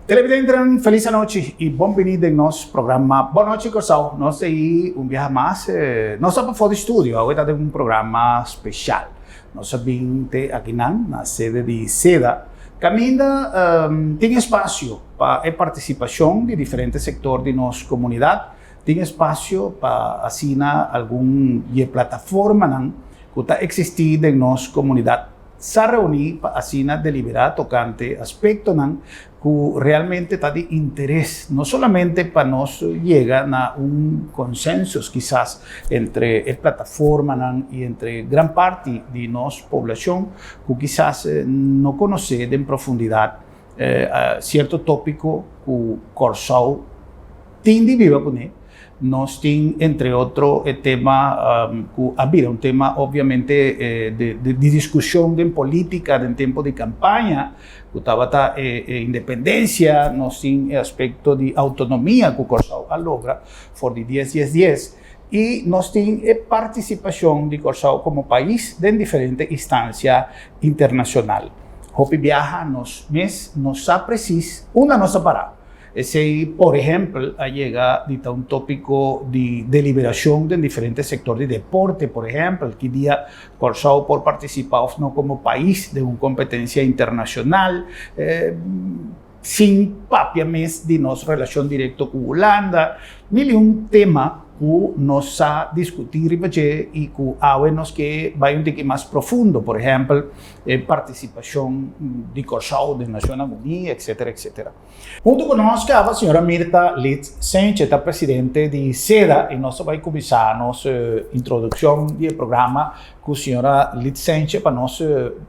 Televidentenan, felis anochi y bon bini den nos programa Bon Nochi Kòrsou. Nos ta ei un biaha mas, nos ta pafó di studio, awe ta den un programa special. Nos a bin te akinan na sede di seda, kaminda tin espacio pa e participacion di diferente sector di nos comunidad, tin espacio pa asina algun di e plataformanan cu ta existi den nos comunidad. Sa reuní pa asina deliberá tokante aspektonan ku realmente ta di interes, no solamente pa nos yega na un konsensus kisas entre e plataformanan i entre gran parti di nos poblashon ku kisas no konosé den profundidat sierto tópiko ku Kòrsou tin di biba kuné. Nos tin entre otro e tema ku a bira un tema obviamente di diskushon den polítika den tempu di kampaña ku tabata e independensia, nos tin e aspekto di outonomia ku Kòrsou a logra for di dies dies dies i nos tin e partisipashon di Kòrsou komo pais den diferente instansia internashonal. Hopi biaha nos mes no sa presis unda nos ta pará. Esei, por ehèmpel, a yega di ta un tópiko di deliberashon den diferente sektor di deporte, por ehèmpel, ki dia Kòrsou por partisipá òf no komo pais den un kompetensia internashonal, sin papia mes di nos relashon direkto ku Hulanda. Mil i un tema ku nos sa diskutí riba dje i ku awe nos ke bai un tiki mas profundo, por ehèmpel, e partisipashon di Kòrsou den Nashonnan Uní, etsetera, etsetera. Huntu ku nos kaba señora Mirta Litz Senche ta presidente di seda i nos ta bai kuminsá nos introdukshon di e programa ku señora Litz Senche pa nos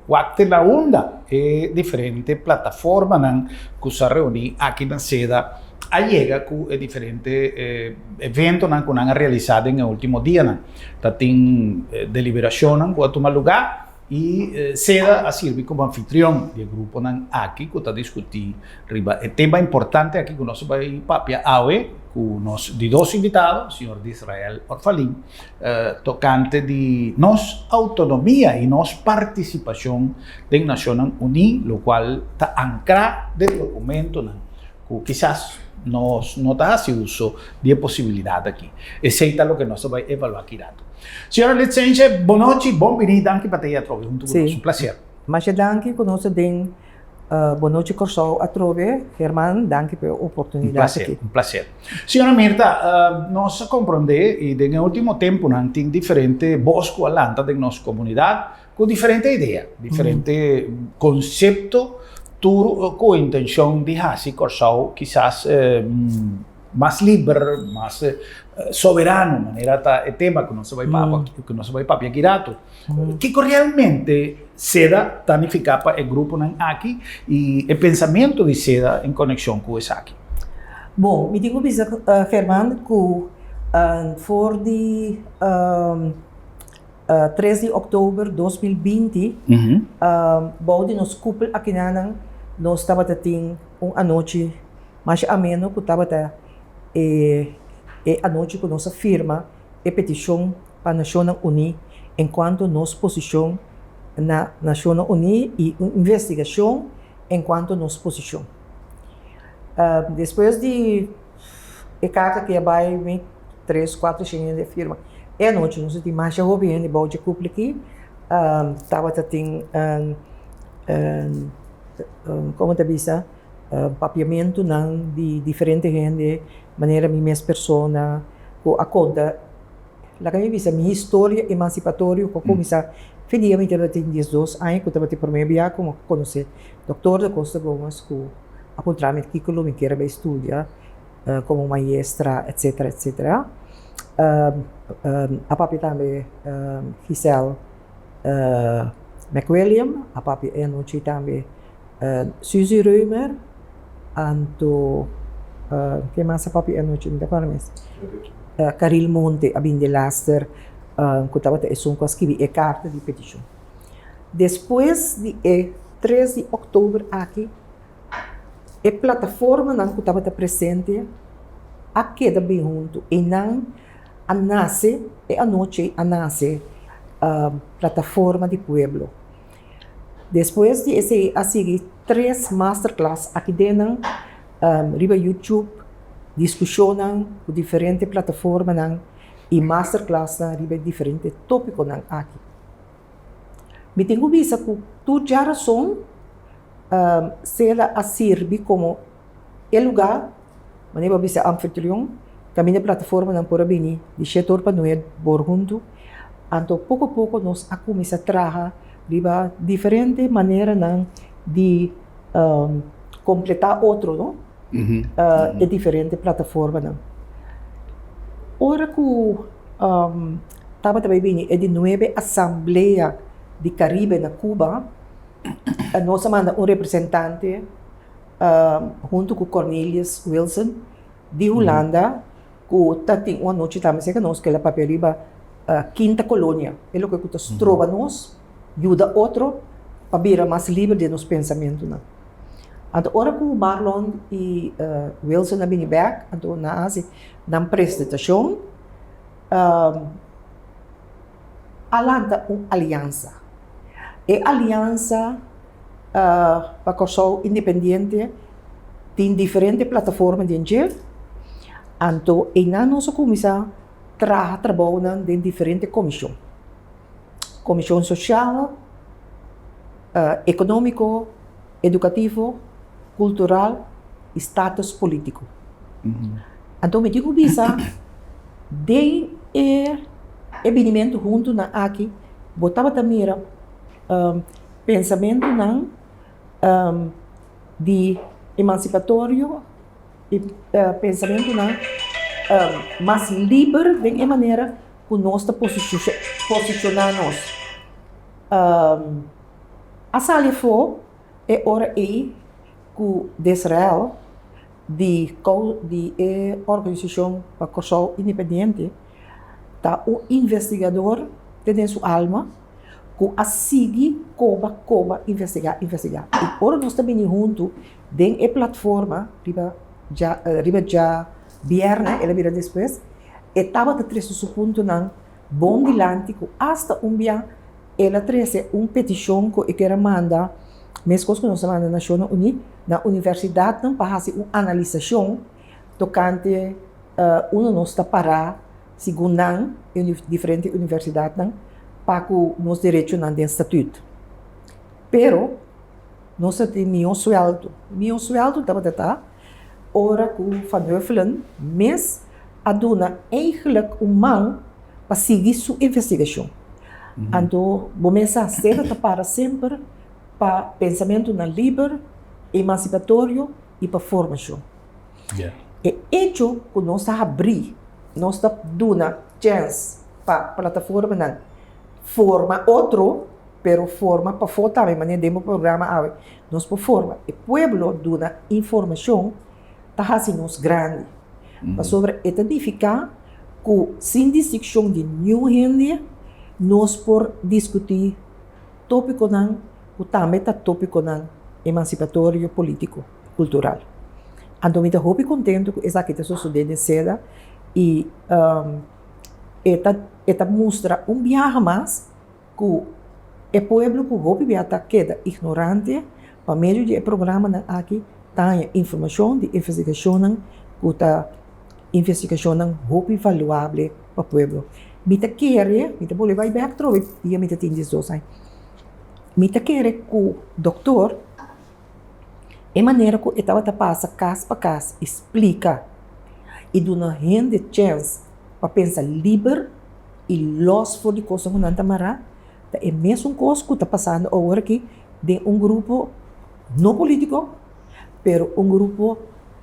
wak te na unda e diferente plataformanan ku sa reuní aki na seda a yega ku e diferente eventonan ku nan a realisá den e último dianan. Ta tin deliberashonnan ku a tuma lugá. I Seda a sirbi komo anfitrion di e gruponan aki ku ta diskutí riba e tema importante aki ku nos ta bai papia awe ku nos di dos invitado, señor Disrael Orfalin, tokante di nos outonomia i nos partisipashon den Nashonnan Uní, lokual ta ankrá den dokumentonan ku kisas nos no ta hasi uso di e posibilidat aki. Esei ta loke nos ta bai evaluá aki rato. Señora Litsenche, bonochi, bon bini, danki pa ta ei atrobe huntu ku nos. Un plaser. Masha danki ku nos ta den Bonochi Kòrsou atrobe, Herman, danki pa e oportunidat aki. Un plaser, un plaser. Señora Mirta, nos a komprondé i den e último tempunan tin diferente bos ku a lanta den nos komunidat ku diferente idea, diferente konsepto, tur ku intenshon di hasi Kòrsou kisas mas liber, mas soberano, manera ta e tema ku nos ta bai papia, ku nos ta bai papia aki rato. Kiko realmente seda ta nifiká pa e gruponan aki i e pensamentu di seda en konekshon ku esaki? Bon, mi tin ku bisa German ku for di 3 di òktober 2020, bou di nos kupel akinanan nos tabata tin un anochi masha ameno ku tabata e e anochi ku nos a firma e petishon pa Nashonnan Uní enkuanto nos posishon na Nashonnan Uní i un investigashon enkuanto nos posishon. Despues di e karta ku a bai mi tres kuater shen hende a firma e anochi nos a tin masha hopi hende bou dje kupel aki tabata tin komo ta bisa papiamentunan di diferente hende manera mi mes persona ku a konta laga mi bisa mi historia emansipatorio ku a kuminsá fin dia mi tabatin diesdos aña ku tabata e promé bia ku mi a konosé doktor da Costa Gomez ku a puntra mi kiko lo mi kier a bai studia komo maestra etcetera etcetera a papia tambe Giselle McWilliam a papia e anochi tambe Suzy Römer anto ken mas a papia e anochi mi ta acorda mes Caril Monte a bini delaster ku tabata esun ku a skibi e karta di petishon despues di e tres di òktober aki E plataformanan ku tabata presente a keda bin huntu i nan a nase, e anochi a nase Plataforma di Pueblo. Despues di esei a sigui tres masterclass aki den nan. Riba YouTube, diskushonnan ku diferente plataformanan i masterclassnan riba e diferente tópikonan aki. Mi tin ku bisa ku tur djarason Sela a sirbi komo e lugá, manera bo a bisa anfitrion, kaminda e plataformanan por a bini di shete or pa nuebe bor huntu. Anto poko poko nos a kuminsá traha riba diferente maneranan di kompletá otro, no? E diferente plataformanan. Ora ku tabata bai bini e di nuebe asamblea di Karibe na Cuba, nos a manda un representante huntu ku Cornelius Wilson di Hulanda ku ta tin un anochi tambe serka nos ku el a papia riba Kinta Kolonia, e loke ku ta stroba nos yuda otro pa bira mas liber den nos pensamentunan. Anto ora ku Marlon i Wilson a bini bek, anto nan a hasi nan presentashon, a lanta un aliansa. E aliansa pa Kòrsou Independiente tin diferente plataforma den dje, anto einan nos a kuminsá traha trabounan den diferente komishon. Komishon sosial, ekonómiko, edukativo, kultural i status polítiko. Anto mi tin ku bisa den e e binimentu huntunan aki bo tabata mira pensamentunan di emansipatorio i pensamentunan mas liber den e manera ku nos ta posishoná nos. A sali afó e ora ei ku Desrael di di e organisashon pa Kòrsou Independiente ta un investigador te den su alma ku a sigui koba koba investigá investigá i ora nos ta bini huntu den e platforma riba riba djabièrnè el a bira despues e tabata trese su puntonan bon dilanti ku asta un bia el a trese un petishon ku e kier a manda, meskos ku nos a manda Nashonnan Uní, na universidatnan pa hasi un analisashon tokante unda nos ta pará segun nan, e diferente universidatnan, pa ku nos derechonan den statüt. Pero nos ta tin mihó suèldu. Mihó suèldu tabata ta ora ku Van Huffelen mes a duna eigenlijk un man pa sigui su investigashon. Anto bo mes sa Stella ta para semper pa pensamentunan liber, emansipatorio i pa formashon. E echo ku nos ta habrí, nos ta duna chèns pa plataformanan forma otro, pero forma pafó tambe, manera den bo programa awe, nos por forma e pueblo, duna informashon, ta hasi nos grandi. Pasobra e ta nifiká ku sin distikshon di niun hende nos por diskutí tópikonan ku tambe ta tópikonan emansipatorio polítiko, kultural. Anto mi ta hopi kontentu ku esaki ta sosodé den seda i e ta e ta mustra un biaha mas ku e pueblo ku hopi bia ta keda ignorante pa medio di e programanan aki ta haña informashon di investigashonnan ku ta investigashonnan hopi valuable pa pueblo. Mi ta kere, mi ta bolbe bai bek atrobe dia mi ta tin diesdos aña, mi ta kere ku doktor e manera ku e tabata pasa kas pa kas i splika i duna hende chèns pa pensa liber i lòs for di kosnan ku nan ta mará, ta e mesun kos ku ta pasando awor aki den un grupo no polítiko, pero un grupo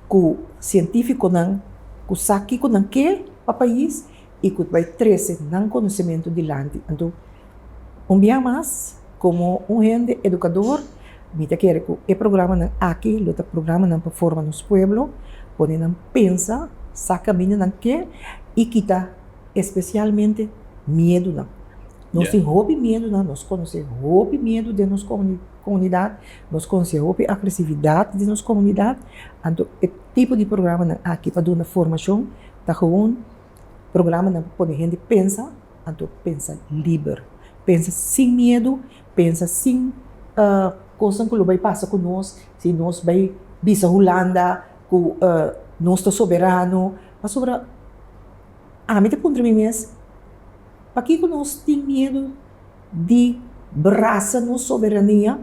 ku sientífikonan ku sa kiko nan ke pa pais i ku ta bai trese nan konosementu dilanti. Anto, un bia mas, komo un hende edukador, mi ta kere ku e programanan aki lo ta programanan pa forma nos pueblo, pone nan pensa, sa kaminda nan ke i kita Especialmente miedunan. Nos tin hopi miedunan, nos conoce hopi miedu den nos comunidad, nos conoce hopi agresividad den nos comunidad, anto e tipo di programanan aki pa duna formacion ta gewoon programanan pa pone hende pensa, anto pensa liber, pensa sin miedu, pensa sin cosnan cu lo bay pasa cu nos si nos bay bisa Hulanda. ku nos ta soberano, pasobra ami ta puntra mi mes, pakiko nos tin miedu di brasa nos soberania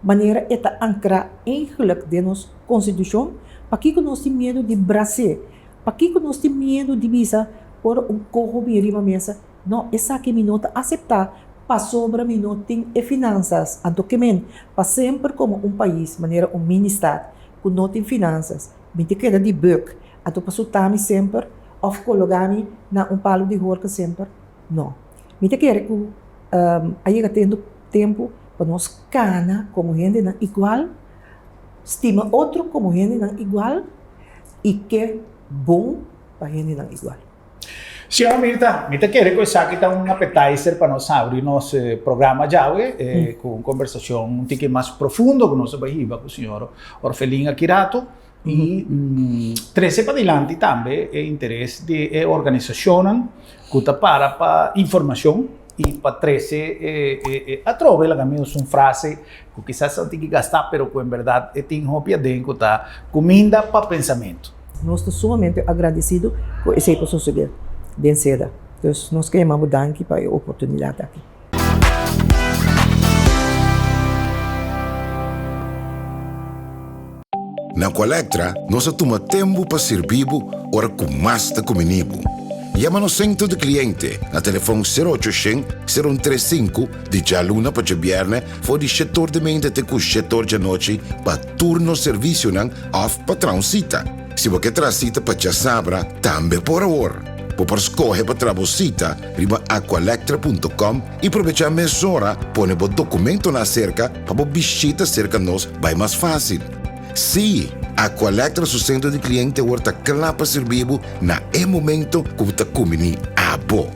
manera e ta ankrá eigenlijk den nos konstitushon? Pakiko nos tin miedu di bras'é? Pakiko nos tin miedu di bisa ora un koho bin riba mesa, No, esaki mi no ta aseptá pasobra mi no tin e finansas. Anto ke men pa semper komo un pais manera un mini-stat ku no tin finansas, mi ta keda di buk, anto pa suta mi semper òf kologá mi na un palu di horka semper? No. Mi ta kere ku a yega tempu pa nos kana komo hendenan igual, stima otro komo hendenan igual i ke bon pa hendenan igual. Señora Mirta, mi ta kere ku esaki ta un appetizer pa nos habri nos programa djawe ku un kombersashon un tiki mas profundo ku nos a bai hiba ku señor Orfelin aki rato i trese padilanti tambe e interes di e organisashonnan ku ta para pa informashon i pa trese e atrobe laga mi usa un frase ku kisas a tiki gastá pero ku en bèrdat e tin hopi aden ku ta kuminda pa pensamentu. Nos ta sumamente agradesido ku esei por sosodé den seda. Dus nos ke yama bo danki pa e oportunidat aki. Na Aqualectra nos a tuma tempu pa sirbi bo ora ku mas ta kumini bo. Yama nos Sentro di Kliente na telefon sero ocho shen, sero un tres sinku di djaluna pa djabièrnè for di shetor di meinta te ku shetor djanochi pa tur nos servisionan òf pa traha un sita. Si bo ke traha sita pa djasabra tambe por awor. Bo por skohe pa traha bo sita riba aqualectra punto com i probechá mesora pone bo dokumentonan aserka pa bo bishita serka nos bai mas fásil. Sí, Aqualectra su sentro di kliente awor ta kla pa sirbi bo na e momento ku bo ta kumbiní abo.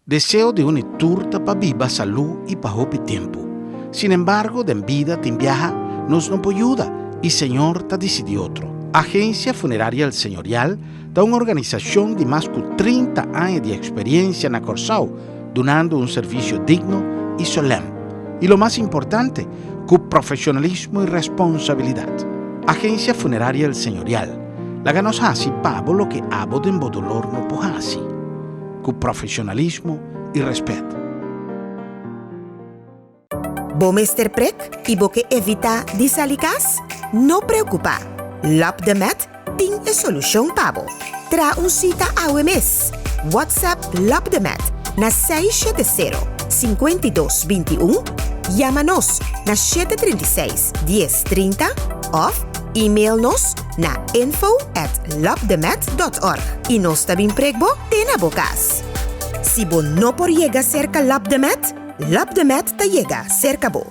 Deseo di un i tur ta pa biba salú i pa hopi tempu. Sinembargo, den bida tin biaha nos no por yuda i Señor ta disidí otro. Agencia Funeraria El Señorial ta un organisashon di mas ku 30 aña di eksperiencia na Kòrsou, dunando un servisio digno i solèm. I lo mas importante, ku profeshonalismo i responsabilidat. Agencia Funeraria El Señorial, laga nos hasi pa bo loke abo den bo dolor no por hasi. Ku profeshonalismo i rèspèt. Bo mester prek i bo ke evitá di sali kas? No preokupá! Lap de Met tin e solushon pa bo. Traha un sita awe mes! WhatsApp Lap de Met na 670 52 21, yama nos na 736 10 30 òf email nos na info at lapdemet.org i nos ta bin prek bo te na bo kas. Si bo no por yega serka Lap de Met, Lap de Met ta yega serka bo.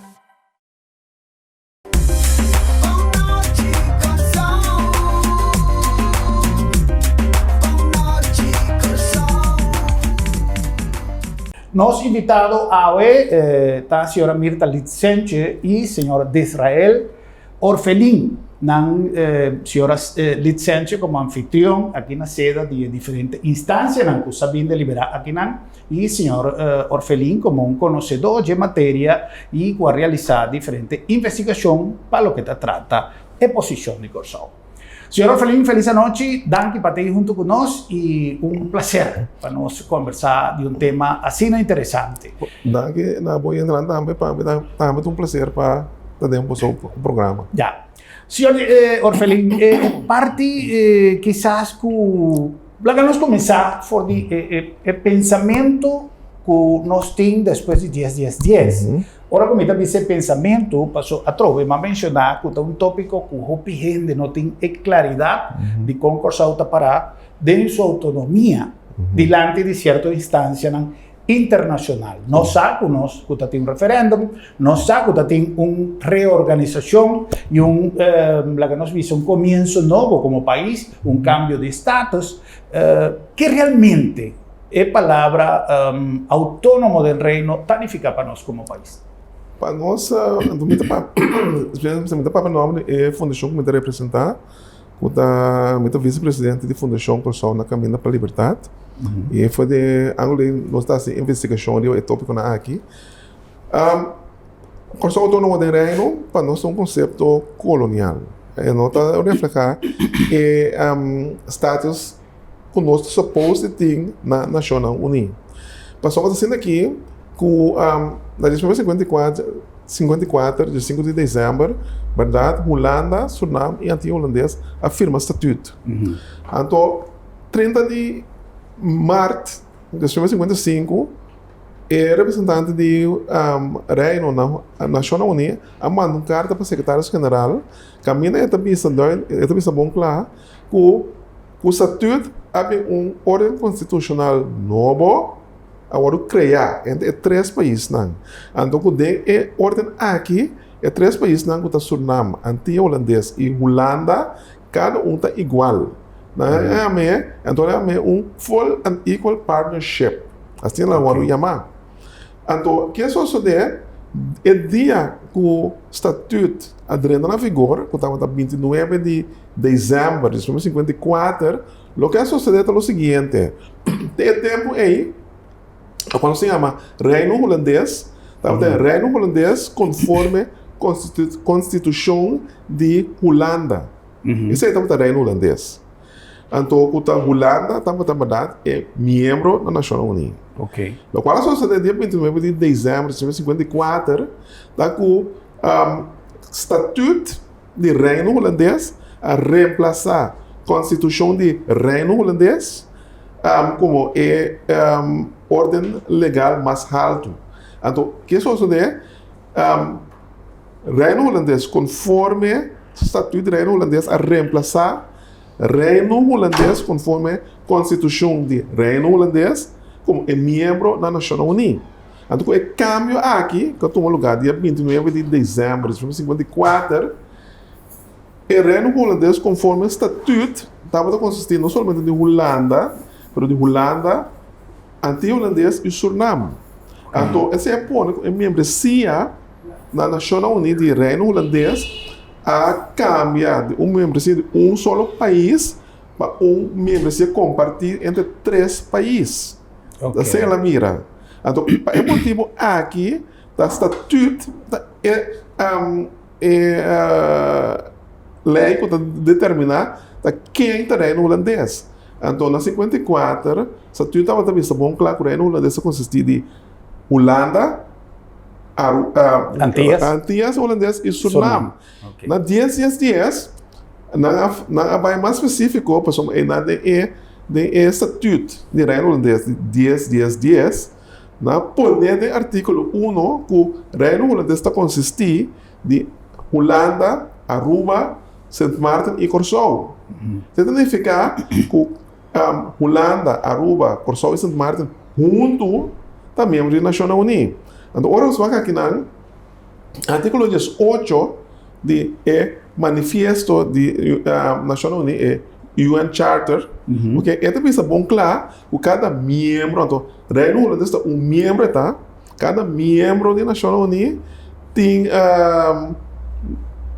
Nos invitado awe ta señora Mirta Litsenche y señor Disrael Orfelin. Nan señora Litsenche como anfitrion aki na seda di e diferente instancianan cu sa bin delibera akinan y señor Orfelin como un conocedor dje materia y cu a realisa diferente investigacion pa loke ta trata e posicion di Corsou. Señor Orfelin, feliz anochi, danki pa ta hunto cu nos y un placer pa nos conversa di un tema asina interesante. Danki na bo yendenan tambe, pa mi tambe ta un placer pa ta den boso programa. Ya. Señor Orfelin, e parti kisas cu laga nos cuminsa for di e pensamento cu nos tin despues di dies dies dies. Ora cu mi ta bisa e pensamento, paso atrobe mi a menciona cu ta un topico cu hopi hende no tin e claridad di con Corsou ta para den su autonomia dilanti di cierto instancianan. internashonal. Nos sa ku nos ku ta tin un referèndum, nos sa ku ta tin un reorganisashon i un, laga nos bisa, un komienso nobo komo pais, un kambio di status, ke realmente e palabra outónomo den Reino ta nifiká pa nos komo pais? Pa nos, mi ta papia nòmber di e fundashon ku mi ta representá. Ku ta, mi ta vicepresidente di Fundashon Kòrsou na Kaminda pa Libertat. I for di e ángulo ei nos ta hasi investigashon riba e tópikonan aki. Kòrsou Outónomo den Reino pa nos ta un konsepto kolonial. E no ta reflehá e status ku nos ta supos di tin na Nashonnan Uní. Pasobra ta asina aki ku na 1954, 54, dia 5 di desèmber, bèrdat, Hulanda, Surnam i Antia Hulandes a firma statüt. Anto, 30 di mart di 1955, e representante di Reino na Nashonnan Uní a manda un karta pa Sekretaris General kaminda e ta bisa e ta bisa bon kla ku ku statüt a bin un órden konstitushonal nobo a wòrdu kreá entre e tres paisnan. Anto ku den e órden aki e tres paisnan ku ta Surnam, Antia Hulandes i Hulanda kada un ta igual. Nan a yam'é, anto nan a yam'é un full and equal partnership. Asina nan a wòrdu yamá. Anto ke sosodé e dia ku statüt a drenta na vigor, ku tabata 29 di desèmber di 1954, Loke a sosodé ta lo siguiente, Den e tempu ei, lokual nos ta yama Reino Hulandes, tabata e Reino Hulandes konforme Konstitushon di Hulanda. Esei tabata Reino Hulandes. Anto ku ta Hulanda tabata bèrdat e miembro na Nashonnan Uní. Lokual a sosodé dia 29 di desèmber di 1954 ta ku Statut di Reino Hulandes a reemplasá Konstitushon di Reino Hulandes komo e órden legal mas haltu. Anto, ke sosodé? Reino Hulandes konforme Statuut di Reino Hulandes a reemplasá Reino Hulandes konforme Konstitushon di Reino Hulandes komo e miembro na Nashonnan Uní. Anto ku e kambio aki ku a tuma lugá dia 29 di desèmber di 1954, e Reino Hulandes konforme statüt tabata konsistí no solamente di Hulanda, pero di Hulanda, Antia Hulandes i Surnam. Anto esei a pone ku e membresia na Nashonnan Uní di Reino Hulandes a kambia di un membresia di un solo pais pa un membresia kompartí entre tres pais. Ta ser la mira. Anto pa e motibu aki ta statut ta e e lei ku ta determiná ta ken ta Reino Hulandes. Anto na 54 statut tabata bisa bon kla ku Reino Hulandes ta konsistí di Hulanda, Aru Antillas. Antillas Hulandes i Surinam. Na dies dies dies nan a nan a bai mas spesífiko pasobra einan den e den e statut di Reino Hulandes di dies dies dies nan a pone den artíkulo uno ku Reino Hulandes ta konsistí di Hulanda, Aruba, Sint Maarten i Kòrsou. Esei ta nifiká ku Hulanda, Aruba, Kòrsou i Sint Maarten huntu ta miembro di Nashonnan Uní. Anto ora nos wak akinan. Artíkulo 18 di e manifiesto di Nashonnan Uní, e UN Charter, ok, e ta bisa bon kla ku kada miembro, anto Reino Hulandes ta un miembro e ta, kada miembro di Nashonnan Uní tin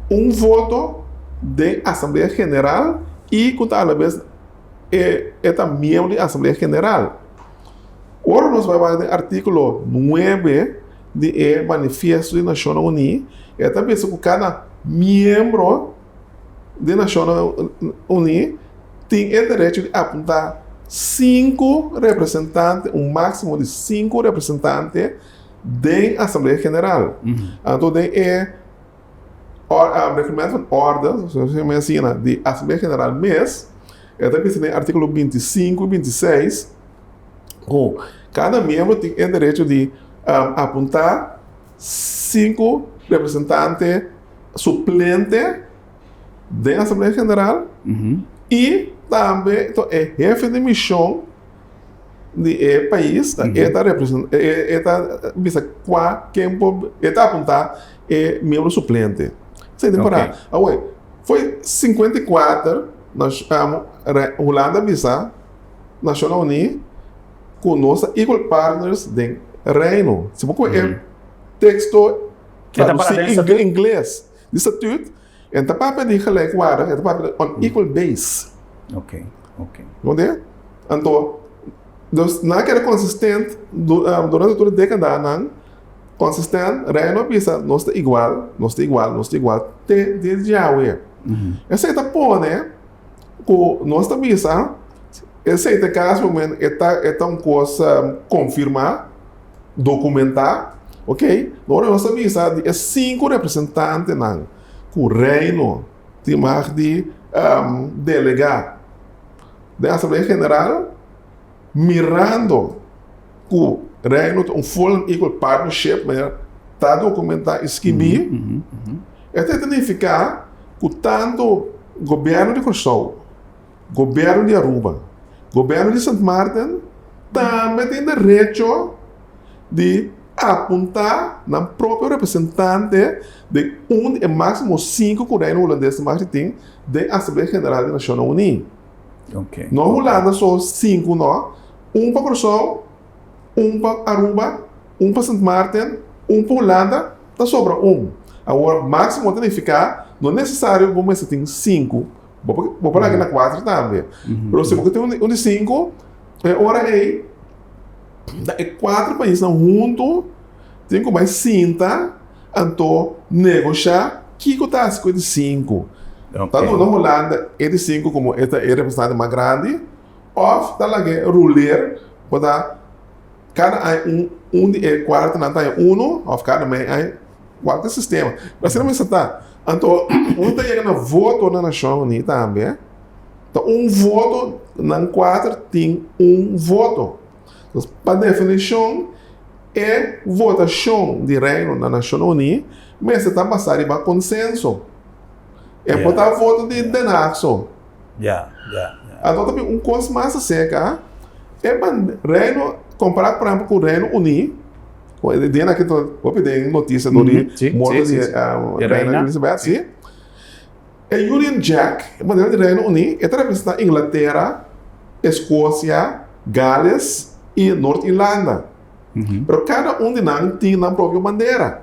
un voto den Asamblea General i ku ta alabes e ta miembro di Asamblea General. Ora nos bai wak den artíkulo 9 di e Manifiesto di Nashonnan Uní, e ta bisa ku kada miembro di Nashonnan Uní tin e derecho di apuntá sinku representante, un máksimo di sinku representante den Asamblea General. Anto den e Reglamento van Orde, asina, di Asamblea General mes, e ta bisa den artíkulo 25 i 26, Ku kada miembro tin e derecho di apuntá sinku representante suplente den Asamblea General i tambe e hefe di mishon. di e pais, e ta representa, e ta bisa kua ken por, e ta apuntá e miembro suplente. Esei ta pará. Awor, foi 54 Hulanda bisa Nashonnan Uní ku nos ta equal partners den Reino. Si bo kohe e teksto tradusí ingles di statuut, E ta papia di gelijkwaardig, e ta papia di on equal base. Ok, ok. Comprende? Anto, dus nan a keda consistent durante tur e decadanan, consistent, Reino a bisa nos ta igual, nos ta igual, nos ta igual te dia di djawe. Esei ta pone ku nos ta bisa, esei ta e caso men e ta e ta un cos confirma. Dokumentá, ok. Ora nos ta bisa di e sinku representantenan ku Reino tin mag di delegá den Asamblea General, mirando ku Reino ta un full and equal partnership, manera ta dokumentá i skibí, e ta nifiká ku tantu Gobièrnu di Kòrsou, Gobièrnu di Aruba, Gobièrnu di Sint Maarten tambe tin derecho di apuntá nan propio representante den un di e máksimo sinku ku Reino Hulandes ta mag di tin den Asamblea General di Nashonnan Uní. No Hulanda so sinku no, un pa Kòrsou, un pa Aruba, un pa Sint Maarten, un pa Hulanda, ta sobra un. Awor máksimo ta nifiká no nesesario bo mester tin sinku. Bo por, bo por laga na kuater tambe. Pero si bo ke tin un di sinku, e ora ei ta e kuater paisnan huntu tin ku bai sinta anto negoshá kiko ta hasi ku e di sinku. Ta duna Hulanda e di sinku komo e ta e representante mas grandi òf ta lag'é ruler ku ta kada aña un un di e kuarternan ta haña unu òf kada mei aña Kualke sistema. Pero asina mester ta. Anto, unu ta yega na voto na Nashon Uní tambe, ta un voto, nan kuater tin un voto. Entonces, pa definishon, e votashon di Reino na Nashon Uní mester ta basá riba konsenso. E por ta voto di Den Haag so. Anto ta bin un kos mas aserka, e Reino, kompará por ehempel ku Reino Uní, Den aki ta hopi den notisia dor di morto di Reina Elizabeth, si. E Union Jack, e bandera di Reino Uní, e ta representá Inglatera, Eskosia, Gales i Nort Irlanda. Pero kada un di nan tin nan propio bandera.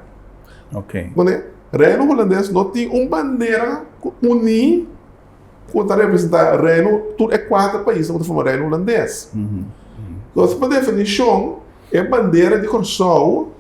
Reino Hulandes no tin un bandera uní ku ta representá Reino, tur e kuater paisnan ku ta forma Reino Hulandes. Entonces, pa definishon, E bandera di Kòrsou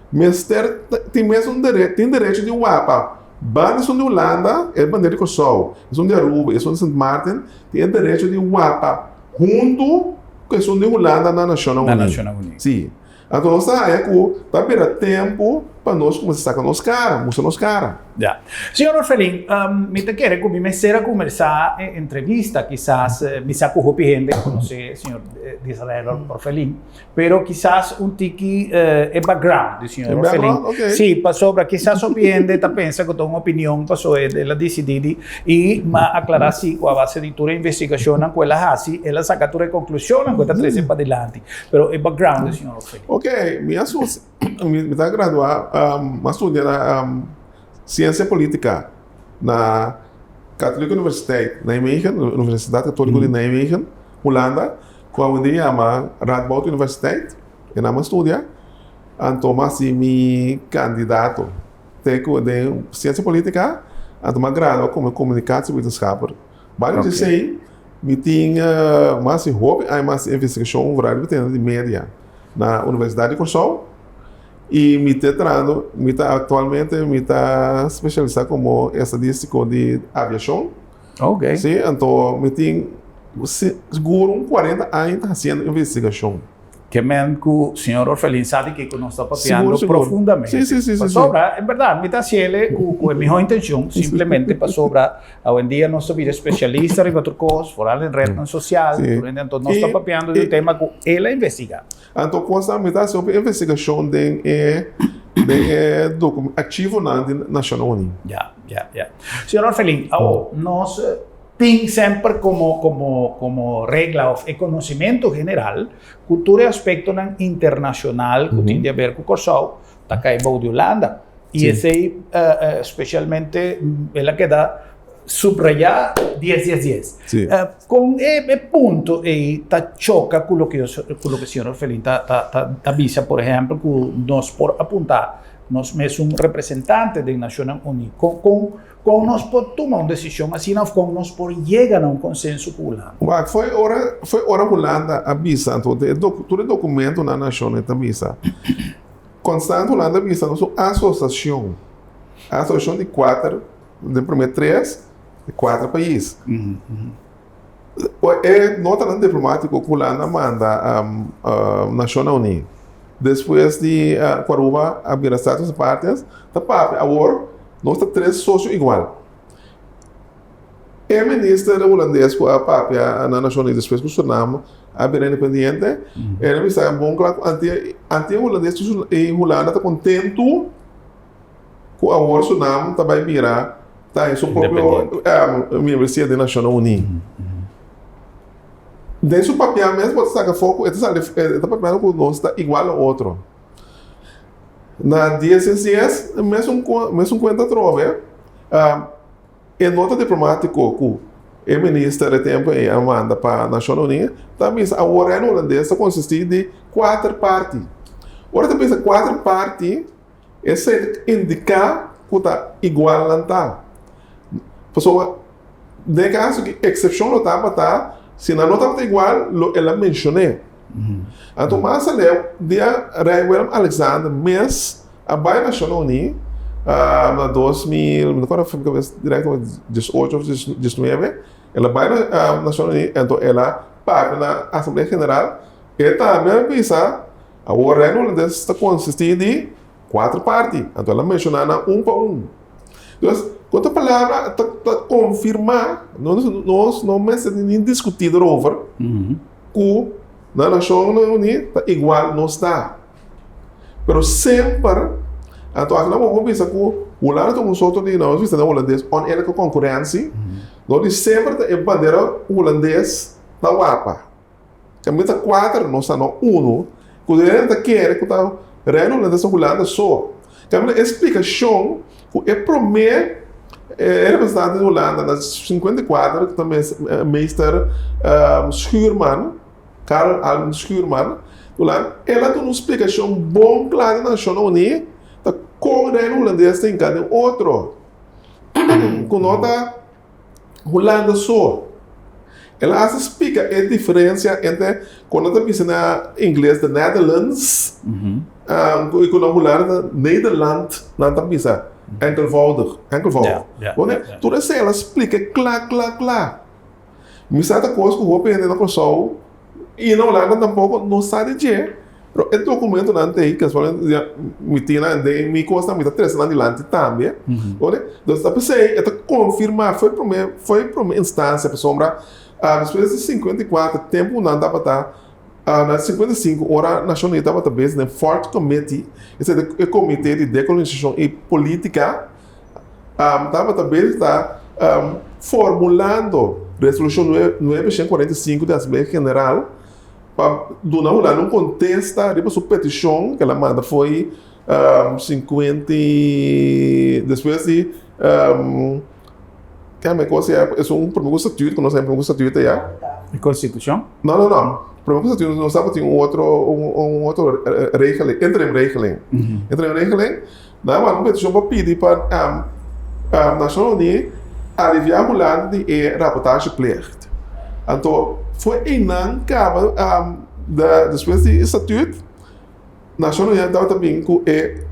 mester tin mesun derecho, tin derecho di wapa banda esun di Hulanda, e bandera di Kòrsou, esun di Aruba, esun di Sint Maarten tin e derecho di wapa huntu ku esun di Hulanda na Nashonnan Uní. Si. Anto nos ta haña ku ta bira tempu pa nos kuminsá saka nos kara, mustra nos kara. Ya. Señor Orfelin, mi ta kere ku mi mester a kumersá e entrevista, kisas mi sa ku hopi hende konosé señor Disrael Orfelin, pero kisas un tiki e background di señor Orfelin. Sí, pasobra kisas hopi hende ta pensa ku ta un opinion paso el a disidí di, i m'a aklará si ku a base di tur e investigashonnan ku el a hasi, el a saka tur e konklushonnan ku e ta trese padilanti. Pero e background di señor Orfelin. Ok, mi a Mi ta gradua, mi a studia na Siensia Politica na Katholieke Universiteit Nijmegen, Universidat Katoliko di Nijmegen, Hulanda, ku awendia yama Radboud Universiteit. E nan mi a studia. Anto mi a hasi mi kandidato te ku den Siensia Politica, anto mi a gradua komo Communicatiewetenschapper. Banda di esei mi tin, mi a hasi hopi aña mas investigashon vooral riba tema di media. Na Universidad di Kòrsou i mi ta trahando, mi ta aktualmente mi ta spesialisá komo estadístiko di aviashon. Ok. Sí, anto mi tin sigur un kuarenta aña ta hasiendo investigashon. Ke men ku señor Orfelin sa di kiko nos ta papiando profundamente. Sí, sí, sí, sí. Pasobra, en bèrdat, mi ta hasiel ku e mihó intenshon, simplemente pasobra Awendia nos ta bira especialista riba tur cos, vooral den rednan social, Sí. tur hende, anto nos ta I- papiando di un i- tema cu el a investiga. Anto cosa mi ta haci hopi investigacion den e den e docu- archivonan di Nacionnan Uní. Ja, ja, ja. Señor Orfelin, awo nos. Tin semper komo komo komo regla òf e konosementu general ku tur e aspektonan internashonal ku tin di aber ku Kòrsou ta kai bou di Hulanda. I esei spesialmente el a keda subrayá dies dies dies. Kon e e punto ei ta choka ku loke ku loke señor Orfelin ta ta ta bisa por ehèmpel ku nos por apuntá nos mesun representante den Nashonnan Uní? Kon kon Kon nos por tuma un desishon asina òf kon nos por yega na un konsenso ku Hulanda? Wak, foi ora, foi ora Hulanda a bisa, anto e dok, tur e dokumentonan nashonal ta bisa, konstant Hulanda a bisa nos un asosiashon, asosiashon di kuater, den promé tres, di kuater pais. E notanan diplomatiko ku Hulanda a manda Nashonnan Uní despues di ku Aruba a bira Status Apartes ta papia awor nos ta tres sosio igual. E minister hulandes ku a papia na Nashon Uní despues ku Surinam a bira independiente el a bisa bon kla ku Antia Hulandes i Hulanda ta kontentu ku awor Surinam ta bai bira ta en su propio membresia den Nashonnan Uní. Den su papia mes bo ta saka afó ku e ta sali e ta papiando ku nos ta igual a otro. Na dies dies dies mesun mesun kuenta atrobe e nota diplomátiko ku e minister e tempu ei a manda pa Nashonnan Uní ta bisa awor Reino Hulandes ta konsistí di kuater parti. Ora ta bisa kuater parti. Esei ta indiká ku ta igual nan ta. Pasobra den e kaso ki eksepshon lo tabata, si nan no tabata igual, lo el a menshon'é. Anto mas aleu, dia Rei Willem Alexander mes a bai Nashonnan Uní na 2000, mi no kòrda direkto, diesocho òf diesnuebe, el a bai Nashonnan Uní, anto el a papia na Asamblea General, e tambe a bisa Awor Reino Hulandes ta konsistí di kuater parti, anto el a menshoná nan un pa un. Dus, ku otro palabra, ta ta konfirmá, nos nos no mester ni diskutí erover, ku na Nashonnan Uní ta igual nos ta. Pero semper, anto aki nan por bisa ku Hulanda ta un soto di, nos bisa na hulandes, oneerlijke concurrentie, dor di semper ta e bandera hulandes ta wapa. Kaminda ta kuater, nos ta no unu. Ku den hende ta kere ku ta Reino Hulandes ta Hulanda so. Kaminda e splikashon ku e promé e representante di Hulanda na 54 ku ta meester Schuurman, Karel Alwin Schuurman, Hulanda, el a duna un splikashon bon kla di Nashonnan Uní ta kon Reino Hulandes ta hinká den otro. Ku no ta. Hulanda so. El a hasta splika e diferensia entre kon nan ta bisa na ingles the Netherlands i kon na Hulanda ta Nederland nan ta bisa enkelvoudig, enkelvoudig. Tur esei el a splika kla kla kla. Mi sa ta kos ku hopi hende na Kòrsou i na Hulanda tampoko no sa di dje, pero e dokumentonan ta ei kasualmente ya mi tin nan den mi kosnan mi ta trese nan dilanti tambe. Entonces ta p'esei e ta konfirmá for e promé for e promé instansia pasobra despues di 54 tempu ku nan tabata na 55 ora Nashon Uní tabata bes den Fourth Committee, esei ta e komité di dekolonisashon i polítika. Tabata bezig ta formulando Resolushon 945 di Asamblea General pa duna Hulanda un kontesta riba su petishon ku el a manda fo'i 50 i despues di kende kos ya esun prome ku statuut ku nos a prome ku statuut ya. E konstitushon? No no no prome ku statuut nos tabatin un otro un otro regeling interim regeling interim regeling. Nan a manda un petishon pa pidi pa Nashonnan Uní aliviá Hulanda di e raportasjeplicht. Anto for einan kaba despues di e statut, Nashonnan Uní tabata bin ku e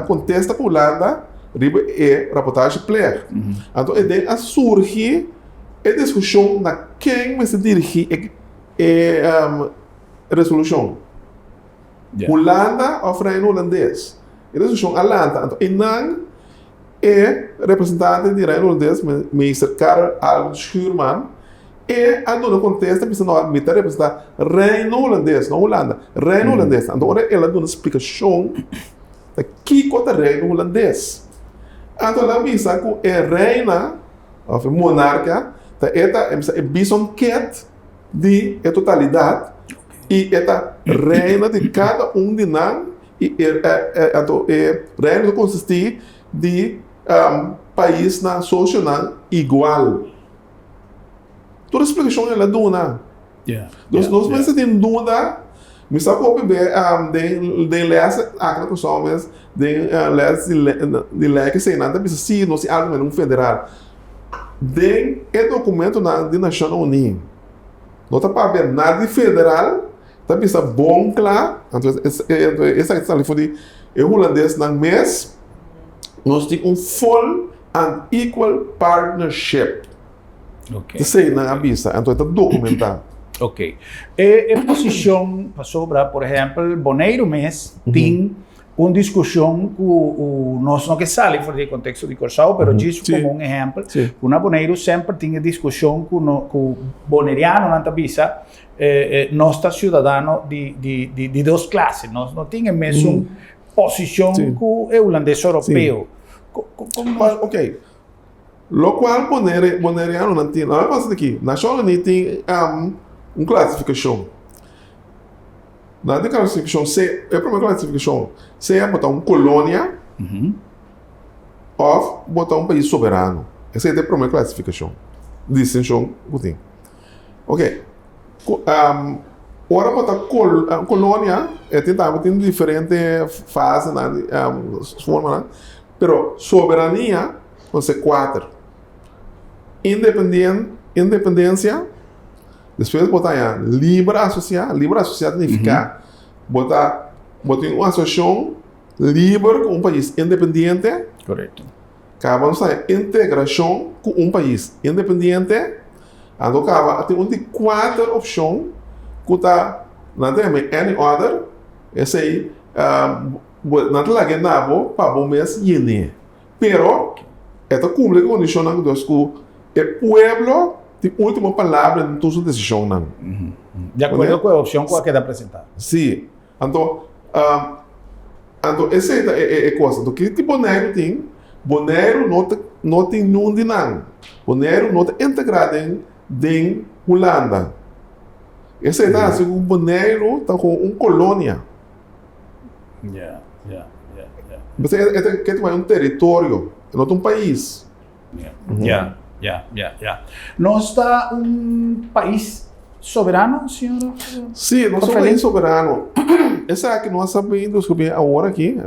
kontesta pa Hulanda riba e raportasjeplicht. Anto eden a surgi e diskushon na ken mester dirigí e resolushon. Hulanda òf Reino Hulandes. E resolushon a lanta anto einan e representante di Reino Hulandes, Meester Karel Albert Schuurman, e a duna kontesta bisa no mi ta representá Reino Hulandes, no Hulanda, Reino Hulandes. Anto ora el a duna splikashon ta kiko ta Reino Hulandes. Anto el a bisa ku e reina. òf e monarka ta e ta e bison ket di e totalidat i e ta reina di kada un di nan i e anto e reino ta konsistí di paisnan sosionan igual. Tur e splikashon el a duna. Dus nos mester tin duda, mi sa hopi be den les aki na Kòrsou mes, den les di lei esei nan ta bisa si nos tin algu manera un federal. Den e dokumentonan di Nashonnan Uní no ta papia nada di federal, ta bisa bon kla, anto esaki ta sali for di e hulandesnan mes, nos tin un full and equal partnership. Ok. Esei nan a bisa, anto e ta dokumentá. Ok. E, e posishon pasobra, por ehèmpel, Boneiru mes tin un diskushon ku u nos no ke sali for di e konteksto di Kòrsou, pero djis komo un ehèmpel, ku na Boneiru semper tin e diskushon ku no ku bonerianonan ta bisa nos ta siudadano di di di di dos klase, nos no tin e mesun posishon ku e hulandes oropeo. Kon nos. Ok. Lokual Bonaire, Bonaireanonan tin. Nan a pasa di aki. Nashon Uní tin un klasifikashon. Nan tin klasifikashon se, e promé klasifikashon, sea bo ta un kolonia òf bo ta un pais soberano. Esei ta e promé klasifikashon, distinshon ku tin. Oke, ora bo ta kolonia, e tin tambe tin diferente fasenan, formanan. Pero soberania con se cuater. Independien, independencia, despues bo ta haña libre asocia, libre asocia ta nifica bo ta, bo tin un asociacion liber cu un pais independiente. Correcto. Caba nos ta haña integracion cu un pais independiente, anto caba tin un di cuater opcion cu ta, nan ta yama any other, esey. Bo nan ta laga e na bo pa bo mes yen'é. Pero e ta kumpli ku kondishonnan ku Dios ku e pueblo tin último palabra den tur su desishonnan. Di akuerdo ku e opshon ku a keda presentá. Sí. Anto, anto esei ta e kos. Anto ki di Boneiru tin? Boneiru no ta no tin niun di nan. Boneiru no ta integrá den den Hulanda. Esei ta hasi ku Boneiru ta komo un kolonia. Ja, ja, ja, ja. Basta e ta ke ta un territorio, e no ta un pais. Ja, ja, ja, ja, ja. Nos ta un pais soberano, señor? Sí, nos ta un pais soberano. Esaki nos a sabi descubri awor aki,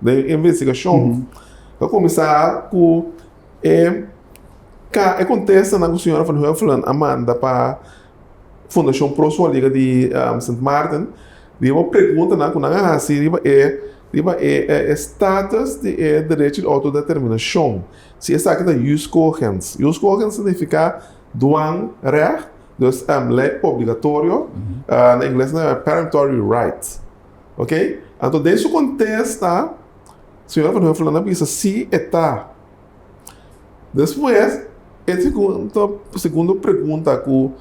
den investigacion, ta cuminsa cu e e contestanan cu señora Van Huffelen a manda pa Fundashon Pro Sualiga di Sint Maarten riba preguntanan ku nan a hasi riba e riba e e status di e derecho di outodeterminashon. Si esaki ta jus cogens. Jus cogens signifiká dwangrecht, dus lei obligatorio, na ingles nan yama peremptory right. Oké? Anto den su kontesta señora Van Huffelen a bisa si e ta. Despues, e segundo, segundo pregunta ku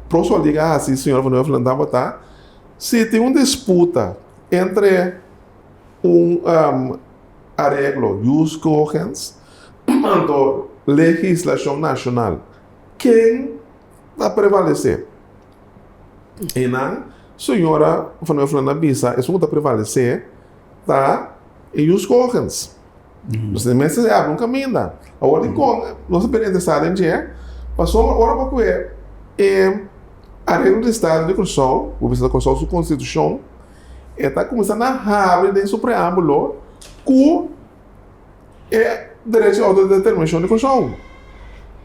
Pro Liga a hasi señor Van Huffelen tabata, si tin un disputa entre un areglo jus cogens anto legislashon nashonal, ken ta prevalesé? Einan señora Van Huffelen a bisa esun ku ta prevalesé ta e jus cogens. Nos tin mester habri un kaminda. Awor dikon nos a bira interesá den dje? Pasobra ora bo kue e areglo di estado di Kòrsou, bo bisa Kòrsou su konstitushon, e ta kuminsá na habri den su preámbulo ku e derecho di outodeterminashon di Kòrsou.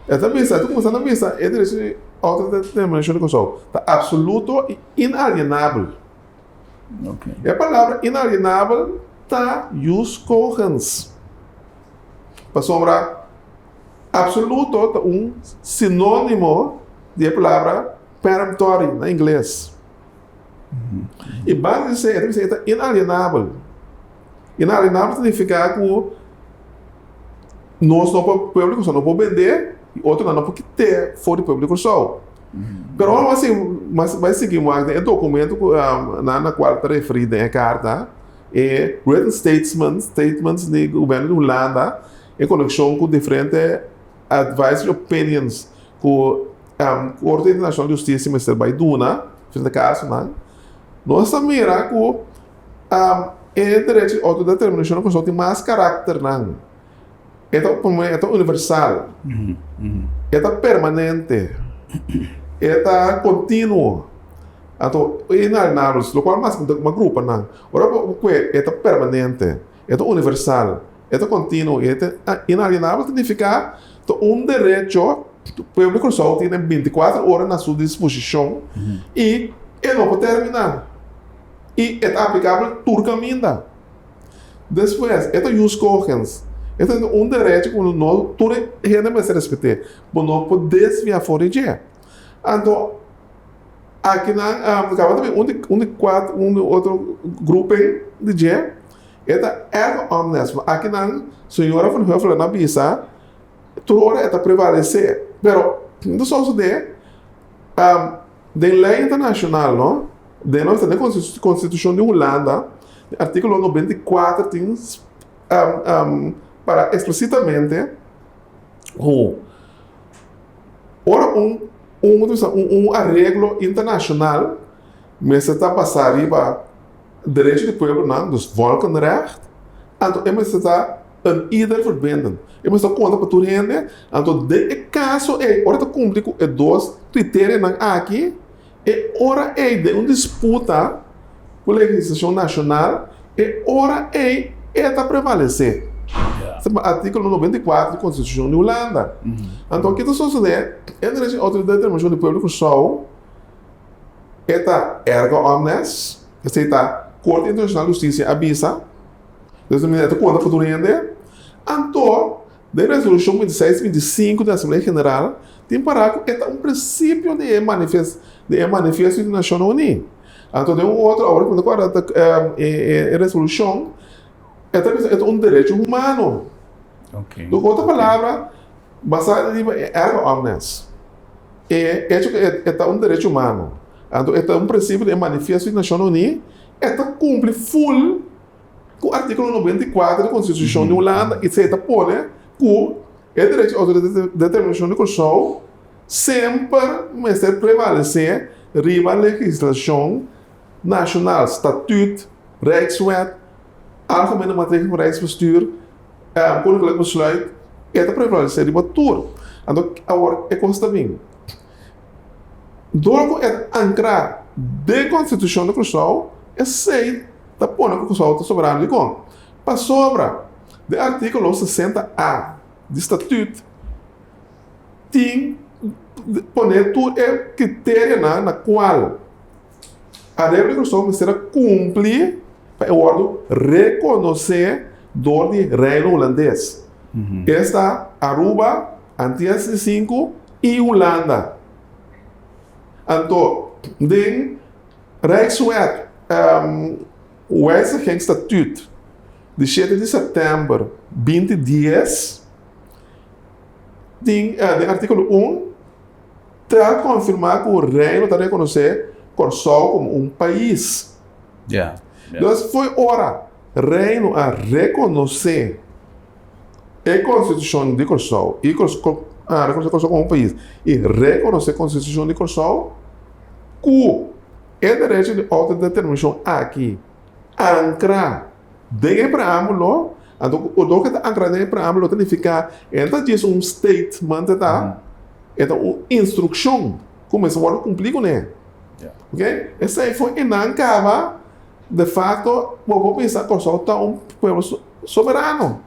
E ta bisa, e ta kuminsá na bisa e derecho di outodeterminashon di Kòrsou ta apsoluto i inalienabel. E palabra inalienabel ta jus cogens. Pasobra absoluto ta un sinónimo di e palabra peremptory na ingles. I banda di esei e ta bisa e ta inalienabel. Inalienabel ta nifiká ku nos no por, pueblo di Kòrsou no por bend'é i otronan no por kit'é for di pueblo di Kòrsou. Pero ora mas mas bai sigui wak den e documento cu nan na cual ta referi den e carta, e written statements, statements di gobierno di Hulanda en conexion cu diferente. advisory opinions ku Korte Internashonal di Hustisia mester bai duna diferente kasonan, nos ta mira ku e derecho di outodeterminashon na Kòrsou tin mas karakternan. E ta promé e ta universal, e ta permanente, e ta kontinuo. Anto inalienabel, lokual mas mas grupo nan. Ora bo kue e ta permanente, e ta universal, e ta kontinuo i e ta inalienabel ta nifiká ta un derecho ku pueblo di Kòrsou tin den bintikuater ora na su disposishon i e no por terminá i e ta aplikabel tur kaminda. Despues, e ta jus cogens. E ta un derecho ku no tur hende mester respet'é. Bo no por desviá for di dje. Anto, akinan kaba ta bin un di un di kuat un di otro groeping di dje, e ta ergo omnes. Akinan señora Van Huffelen a bisa tur ora e ta prevalesé. Pero, no ta sosodé. Den lei internashonal, no, den nos den konstitushon di Hulanda, den artíkulo 94 tin para eksplisitamente ku ora un un areglo internashonal mester ta basá riba derecho di pueblonan, dus volkenrecht, anto e mester ta een ieder verbindend. E mester konta pa tur hende. Anto den e kaso ei, ora ta kumpli ku e dos kriterionan aki, e ora ei den un disputa ku legislashon nashonal, e ora ei e ta prevalesé. Esei ta artíkulo 94 di Konstitushon di Hulanda. Anto ki ta sosodé? E derecho di outodeterminashon di pueblo Kòrsou e ta erga omnes, esei ta Korte Internashonal di Hustisia a bisa. Entonces mi ta konta pa tur hende. Anto, den resolushon 26 25 di Asamblea General tin pará ku e ta un prinsipio di e manifes di e manifiesto di Nashonnan Uní. Anto den un otro, awor ku mi ta kòrda ta e resolushon e ta bisa e ta un derecho humano. Ku otro palabra, basá riba e erga omnes, e echo ku e ta un derecho humano, anto e ta un prinsipio di e manifiesto di Nashonnan Uní, e ta kumpli ful Ku artíkulo 94 di Konstitushon di Hulanda i ta pone ku e derecho di outodeterminashon di Kòrsou semper mester prevalesé riba legislashon nashonal, Statuut, Rijkswet, Algemene Maatregelen van Rijksbestuur, Koninklijk Besluit, e ta prevalesé riba tur. Anto awor e kos ta bin, dor ku e ta ankrá den Konstitushon di Kòrsou, esei ta pone ku Kòrsou ta soberano. Dikon? Pasobra den artíkulo 60 a di Statüt tin pone tur e kriterionan na kual Areglo di Kòrsou mester a kumpli pa e wòrdu rekonosé dor di Reino Hulandes. Esta Aruba, Antias di Sinku i Hulanda. Anto den Rijkswet Wijzigingsstatuut di shete di sèptèmber 2010 tin den artíkulo un ta konfirmá ku Reino ta rekonosé Kòrsou komo un pais. Dus fo'i ora Reino a rekonosé e konstitushon di Kòrsou i rekonosé Kòrsou komo un pais i rekonosé konstitushon di Kòrsou ku E derecho di outodeterminashon aki ankrá den e preámbulo, anto ku loke ta ankrá den e preámbulo ta nifiká e no ta djis un statement e ta, e ta un instrukshon ku mester wòrdu kumplí kuné. Oke, esei for e nan kaba de fakto bo por bisa Kòrsou ta un pueblo soberano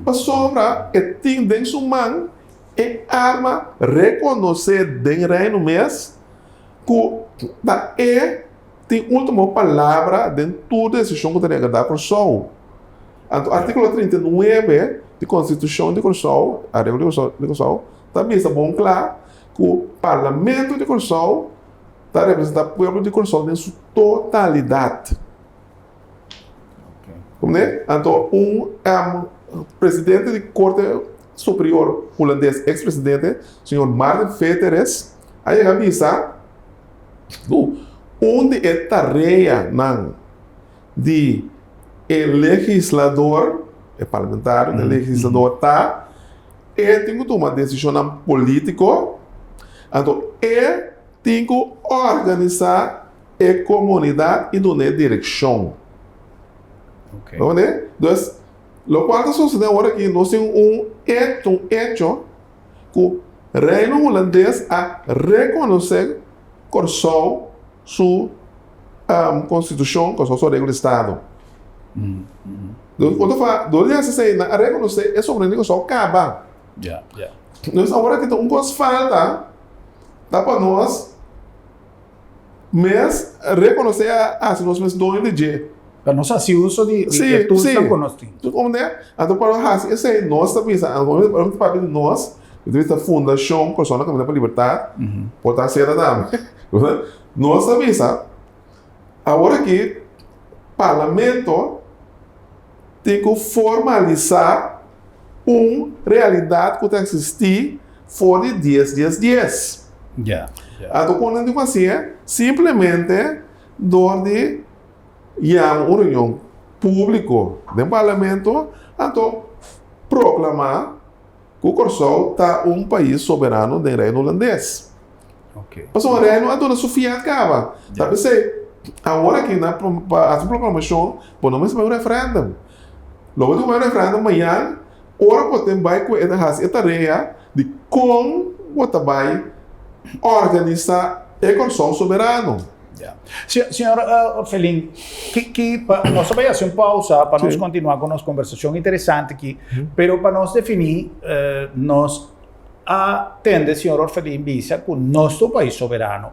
pasobra e tin den su man e arma rekonosé den Reino mes. Ku ta e tin último palabra den tur desishon ku ta regardá Kòrsou. Anto artíkulo 39 di Konstitushon di Kòrsou, Areglo di Kòrsou, ta bisa bon kla ku Parlamento di Kòrsou ta representá pueblo di Kòrsou den su totalidat. Komprendé? Anto un presidente di Korte Superior Hulandes, eks presidente, señor Martin Veteres, a yega a bisa ku un di e tareanan di e legislador, e parlamentario, e legislador ta. E tin ku tuma desishonnan polítiko, anto e tin ku organisá e komunidat i dun'é direkshon. Bo mende? Dus, lokual ta sosodé awor aki, nos tin un un echo ku Reino Hulandes a rekonosé Kòrsou su konstitushon, Kòrsou su areglo di estado. Dor ta dor di hasi esei nan a rekonosé e soberania di Kòrsou kaba. Dus awor aki ta un kos falta ta pa nos mes rekonosé a hasi nos mes doño di dje. Pa nos hasi uso di e toolsnan ku nos tin. Anto pa nos hasi esei nos ta bisa, ora mi ta papia di nos, mi ta bisa Fundashon Kòrsou na Kaminda pa Libertat, por ta asina tambe. Nos ta bisa awor aki Parlamento tin ku formalisá un realidat ku ta eksistí for di dies dies dies. Anto kon nan tin ku hasié? Simplemente dor di yama un reunion públiko den Parlamento anto proklamá ku Kòrsou ta un pais soberano den Reino Hulandes. Pasobra Reino a duna su fiat kaba. Ta p'esei awor aki na pa hasi un proklamashon bo no mester bai un referèndum. Lo bo tin ku bai un referèndum mañan ora bo tin bai ku e ta hasi e tarea di kon bo ta bai organisá e Kòrsou soberano. Señor Orfelin, ki pa nos a bai hasi un pausa pa nos kontinuá ku nos kombersashon interesante aki, pero pa nos definí nos a tende señor Orfelin bisa ku nos ta un pais soberano.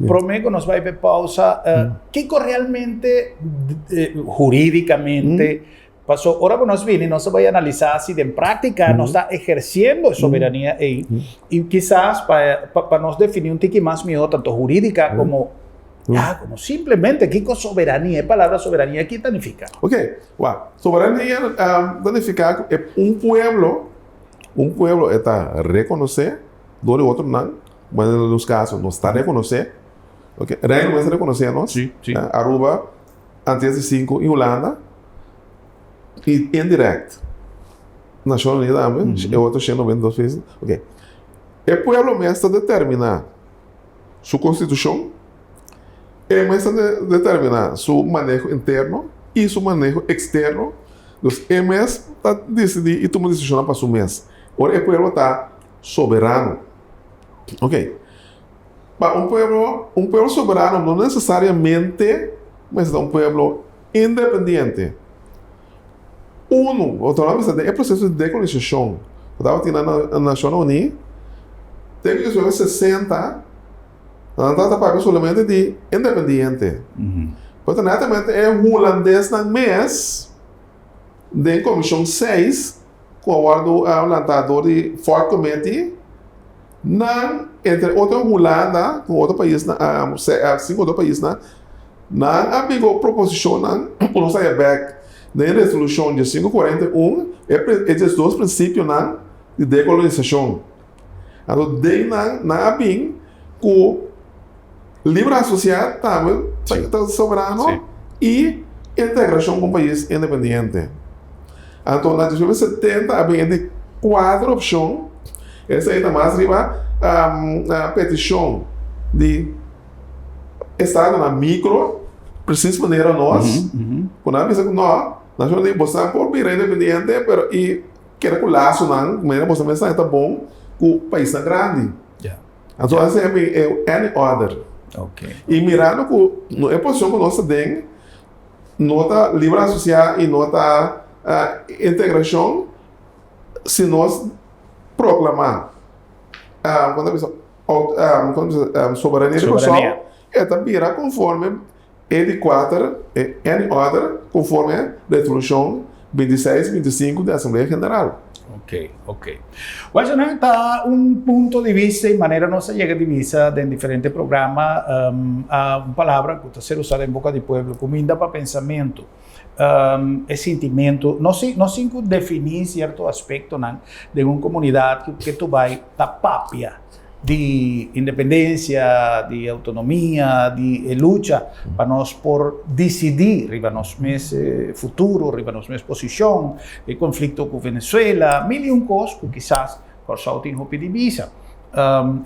Promé ku nos bai pa e pausa, kiko realmente hurídikamente paso ora ku nos bini nos a bai analisá si den práktika nos ta ehersiendo e soberania ei i kisas pa pa nos definí un tiki mas mihó tanto hurídika komo ya komo simplemente kiko soberania e palabra soberania ki ta nifiká? Oke, wak, soberania ta nifiká ku e un pueblo Un pueblo e ta rekonosé dor di otronan, bueno den nos kaso nos ta rekonosé, ok, Reino mes ta rekonosé nos, Sí, sí. Aruba, Antillas di Sinku i Hulanda, i indirèkt Nashon Uní tambe, e otro 192 paisnan, ok. E pueblo mes ta determiná su konstitushon, e mes ta determiná su maneho interno i su maneho eksterno. Dus e mes ta disidí i tuma desishonnan pa su mes. Ora e pueblo ta soberano. Ok. Pa un pueblo, un pueblo soberano no nesesariamente mester ta un pueblo independiente. Unu, bo ta bisa den e proseso di dekolonisashon ku tabatin na Nashonnan Uní, te ku 1960, Nan tabata papia solamente di independiente. Pero netamente e hulandesnan mes den Komishon 6 ku a wòrdu lantá dor di Ford Committee, nan entre otro Hulanda ku otro paisnan, sinku otro paisnan, nan a bin ku proposishonnan ku nos a haña bèk den Resolushon 1541, e diesdos prinsipionan di dekolonisashon. Anto den nan, nan a bin ku libre asosiá tambe ta soberano i integrashon ku un pais independiente. Anto na 1970 a bin e di kuater opshon, esei ta mas riba petishon di estadonan mikro, presis manera nos, ku nan a bisa ku no, nan a bisa boso por bira independiente pero i Keda ku lasonan, manera boso mes ta bon ku paisnan grandi. Anto a ser mi e any other. I mirando ku no e posishon ku nos ta den no ta libre asosiá i no ta integrashon si nos proklamá kon ta bisa soberania di Kòrsou e ta bira konforme E di kuater, e any other, konforme Resolushon 26 25 di Asamblea General. Ok, ok. Well, esnan ta un punto di vista y manera nos a yega di bisa den diferente programa, a un palabra cu ta ser usa den boca di pueblo, cuminda pa pensamento, e sintimento, nos sin, nos sin cu defini cierto aspectonan den un comunidad cu ke tu bay ta papia. di independencia, di autonomia, di e lucha pa nos por dicidi riba nos mes futuro, riba nos mes posicion, e conflicto cu Venezuela, mil y un cos cu kisas. Kòrsou tin hopi divisa.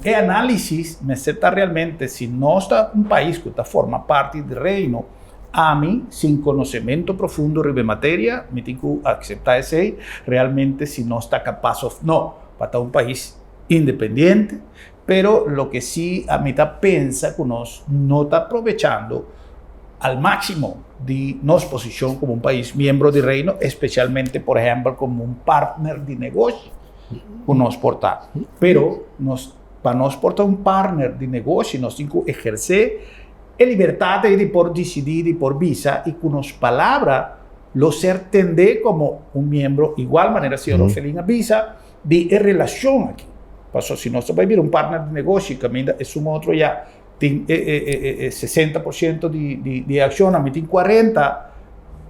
E análisis mester ta realmente si nos ta un pais ku ta forma parti di Reino, ami sin konosementu profundo riba e materia mi tin ku akseptá esei, realmente si nos ta kapas òf no pa ta un pais independiente, pero loke si ami ta pensa ku nos no ta aprovechando al máksimo di nos posishon komo un pais miembro di Reino, espesialmente por ehèmpel komo un partner di negoshi ku nos por ta. Pero nos pa nos por ta un partner di negoshi nos tin ku ehersé e libertat ei di por disidí, di por bisa i ku nos palabra lo ser tendé komo un miembro igual manera señor Ofelin a bisa di e relashon aki. Pasobra si nos ta bai bira un partner di negoshi kaminda esun otro ya tin e 60% di e accionnan, mi tin 40,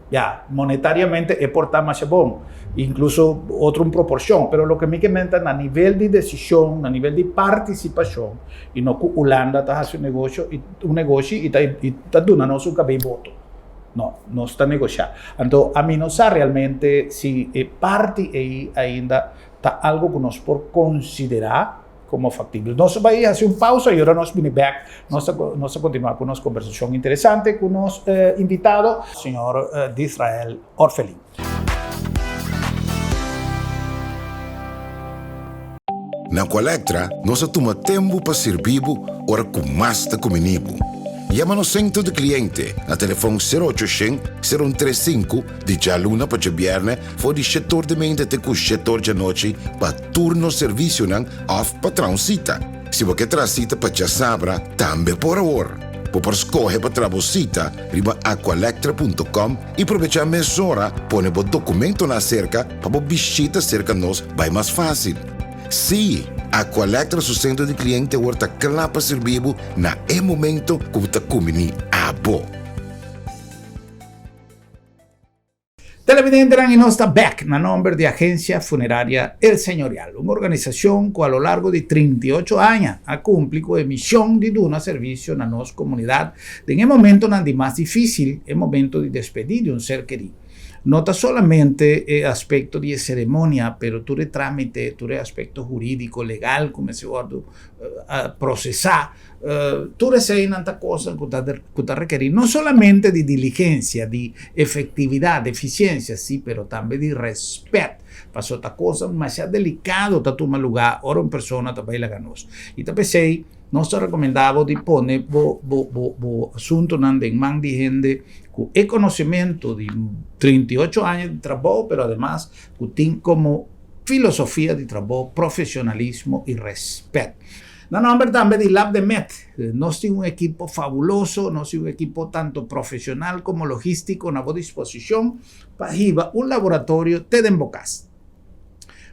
ya, monetariamente e por ta masha bon, incluso otro un proporcion, pero loke mi ke menta na nivel di decision, na nivel di participacion, y no cu Hulanda ta haci un negocio, un negoshi y ta y ta duna nos un cabey boto, no, nos ta negocia. Anto ami no sa realmente si e parti ey ainda ta algo cu nos por considera, como factibel. Nos a bai haci un pausa y ora nos bini bek nos ta nos ta continua cu nos conversacion interesante cu nos invitado, señor Disrael Orfelin. Na Aqualectra nos a tuma tembu pa sirbi bo ora ku mas ta kumini bo. Yama nos sentro di kliente na telefon 0800 0135 di djaluna pa djabièrnè for di shetor di mente te ku shetor djanochi pa tur nos servisionan òf pa traha un sita. Si bo ke traha sita pa djasabra, tambe por awor. Bo por skohe pa traha bo sita riba aqualectra punto com i probechá mesora pone bo dokumentonan aserka pa bo bishita serka nos bai mas fásil. Sí, Aqualectra su sentro di kliente awor ta kla pa sirbi bo na e momento ku bo ta kumbiní abo. Televidentenan y nos ta bek na nomber di Agencia Funeraria El Señorial, un organisacion cu a lo largo di 38 aña a cumpli cu e mision di duna servicio na nos comunidad den e momentonan di mas dificil, e momento di despedi di un ser keri. No ta solamente e aspecto di e ceremonia, pero tur e tramite, tur e aspecto huridico, legal cu mester wordo procesa. Tur eseinan ta kosnan ku ta ku ta rekerí no solamente di diligensia, di efektividat, efisiensia, sí, pero tambe di rèspèt, pasobra ta kosnan masha delikado ta tuma lugá ora un persona ta bai laga nos. I ta p'esei nos ta rekomendá bo di pone bo bo bo bo asuntunan den man di hende ku e konosementu di 38 aña di trabou, pero ademas ku tin komo filosofia di trabou profesionalismo i rèspèt. Na nomber tambe di Lab de Met, nos tin un ekipo fabuloso, nos tin un ekipo tanto profesional como logistico na bo disposicion pa hiba un laboratorio te den bo cas.